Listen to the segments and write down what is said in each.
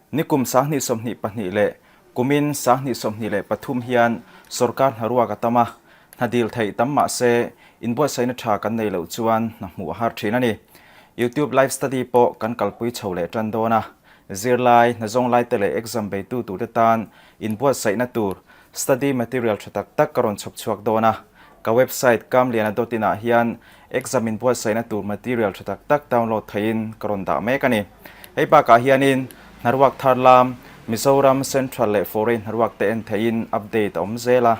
Nikum 2022 leh kumin 2023 hian sorkar hnaruak a tam a, hna dil theih tam mah se inbuatsaihna tha kan nei loh chuan hna hmuh a har thin a ni. YouTube live study pawh kan kalpui chho leh tan dawn a, zirlai, hna zawng laite leh exam beitu turte tan inbuatsaihna tur Study material tha tak tak ka rawn chhawp chhuak dawn a, ka website kamliana dot in ah hian exam inbuatsaihna tur material tha tak tak download theihin ka rawn dah mek a ni. Hei bakah hianin hnaruak thar lam Mizoram Central leh Foreign hnaruak te en theihin update a awm zel a.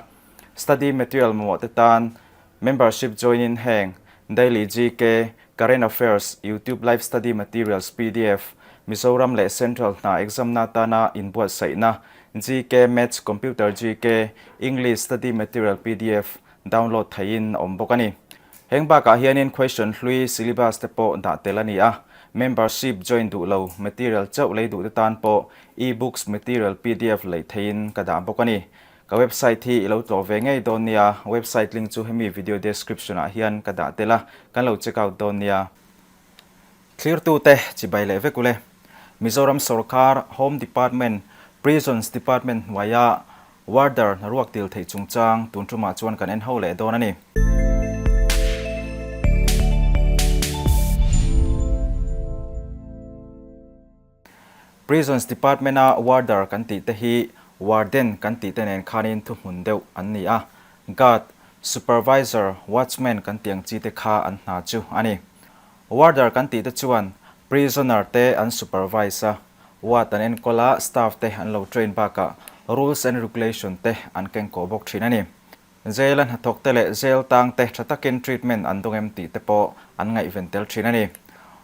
Study material mamawh te tan Membership join in heng Daily GK, Current Affairs, YouTube Live Study Materials pdf, Mizoram leh Central hna exam na atana inbuatsaihna, GK, Maths, Computer GK, English Study Material pdf download theihin a awm bawk a ni. Heng bakah hianin question hlui syllabus te pawh dah tel a ni a, membership join duh lo material chauh lei duh te tan pawh e-books material pdf lei theihin ka dah bawk a ni. Ka website hi i lo tlawh ve ngei dawn nia, website link chu hemi video description ah hian ka dah tel a, kan lo check out dawn nia. Thlirtute chibai leh vek ule. Mizoram sorkar Home Department, Prisons Department hnuaia Warder hnaruak dil theih chungchang tun tumah chuan kan en ho leh dawn a ni. Prisons Department-a warder kan tih te hi warden kan tih te nen khanin thuhmun deuh an ni a, guard, supervisor, watchman kan tih ang chi te kha an hna chu a ni. Warder kan tih te chuan prisoner te an supervise a, ward an enkawl a, staff te an lo train bakah rules and regulation te an kengkawh bawk thin a ni. Jail a hnathawk te leh jail tang te tha takin treatment an dawng em tih te pawh an ngaihven tel thin a ni.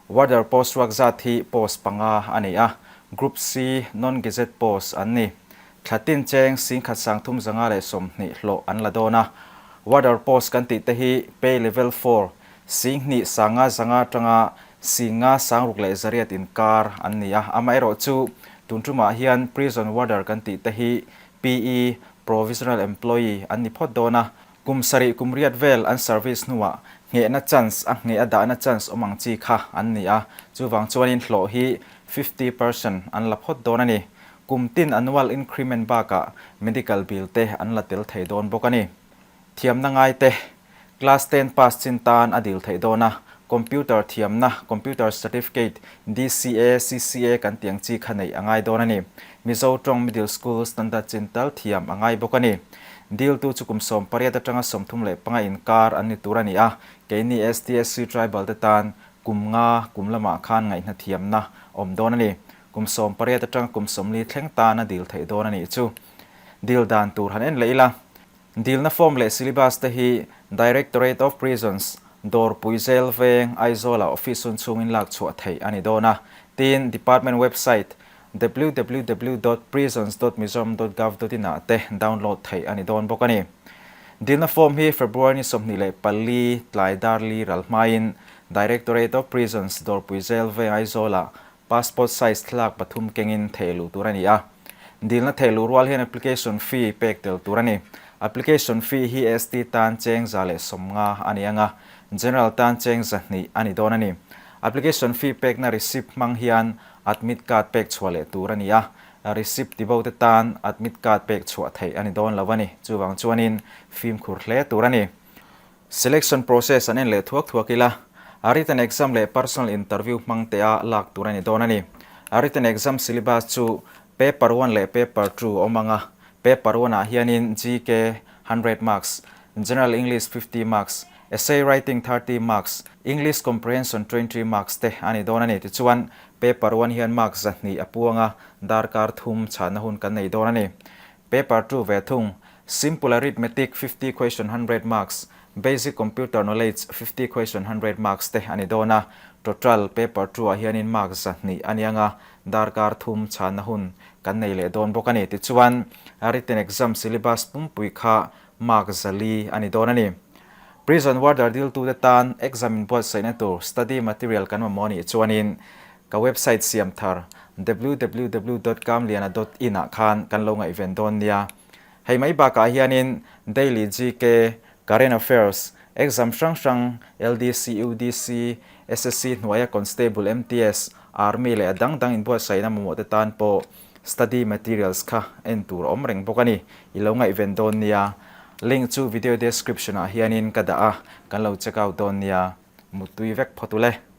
Warder post ruak zat hi post panga a ni a, Group C non-gazette post an ni. Thla tin cheng 13,320 hlawh an la dawn a. Warder post kan tih te hi pay level 4, 2,500 sanga zanga atanga 5,000 sangruk leh zariat inkar an ni a. Amaherawhchu tun tumah hian prison warder kan tih te hi PE, Provisional Employee, an ni phawt dawn a, kum sarih kum riat vel an service hnuah nghehna chance a ngheh a dahna chance awm ang chi kha an ni a, chuvang chuanin hlawh hi 50 percent an la phawt dawn a ni. Kum tin annual increment bakah medical bill te an la tel thei dawn bawk a ni. Thiamna ngai te, Class 10 pass chin tan a dil theih dawn a, computer thiamna, computer certificate, DCA, CCA kan tih ang chi kha neih a ngai dawn a ni. Mizo tawng middle school standard chin tal thiam a ngai bawk a ni. Diltu chu kum 18 atanga 35 inkar an ni tur a ni a, keini STSC tribal te tan kum nga kum lamah khan ngaihna thiamna awm dawn a ni. Kum 18 atanga kum 40 thleng tan a dil theih dawn a nih chu. Dil dan tur han en leh ila. Dilna form leh syllabus te hi Directorate of Prisons, Dawrpui Jail Veng, Aizawl-ah office hun chhungin lak chhuah theih a ni dawn a. Tin, department website www dot prisons dot mizoram dot gov dot in ah te download theih a ni dawn bawk a ni. Dilna form hi February ni 24 tlai dar li ral hmain Directorate of Prisons, Dawrpui Jail Veng, Aizawl-ah Passport size thlalak pathum kengin theh luh tur a ni a. Dilna theh luh rual hian application fee pek tel tur a ni. Application fee hi ST tan cheng 150 a ni ang a, General tan cheng 200 a ni dawn a ni. Application fee pekna receipt hmang hian admit card pek chhuah leh tur a ni a, receipt tibo te tan admit card pek chhuah theih a ni dawn lo a ni. Chuvang chuanin fimkhur hle tur a ni. Selection process an en leh thuak thuak ila, a written exam leh personal interview hmang te a lak tur a ni dawn a ni. A written exam syllabus chu paper one leh paper two a awm ang a, paper one ah hianin GK 100 marks, General English 50 marks, Essay writing 30 marks, English comprehension 20 marks te a ni dawn a ni. Tichuan, paper one hian mark 200 a puang a, darkar thum chhahna hun kan nei dawn a ni. Paper two ve thung, Simple Arithmetic 50 question 100 marks, Basic Computer Knowledge 50 question 100 marks te a ni dawn a, total paper two ah hianin mark 200 a ni ang a, darkar thum chhahna hun kan nei leh dawn bawk a ni. Tichuan, written exam syllabus pumpui kha mark 400 a ni dawn a ni. Prison warder diltute tan exam inbuatsaihna tur study material kan mamawh anih chuanin ka website siam thar www dot kamliana dot in ah khan kan lo ngaihven dawn nia. Hei mai bakah hianin Daily GK, Current Affairs, Exam hrang hrang, LDC, UDC, SSC hnuaia Constable, MTS, Army leh a dang dang inbuatsaihna mamawh te tan pawh study materials kha en tur a awm reng bawk a ni. I lo ngaihven dawn nia. Link chu video description ah hianin ka dah a, kan lo check out dawn nia. Muttui vek phawt ule.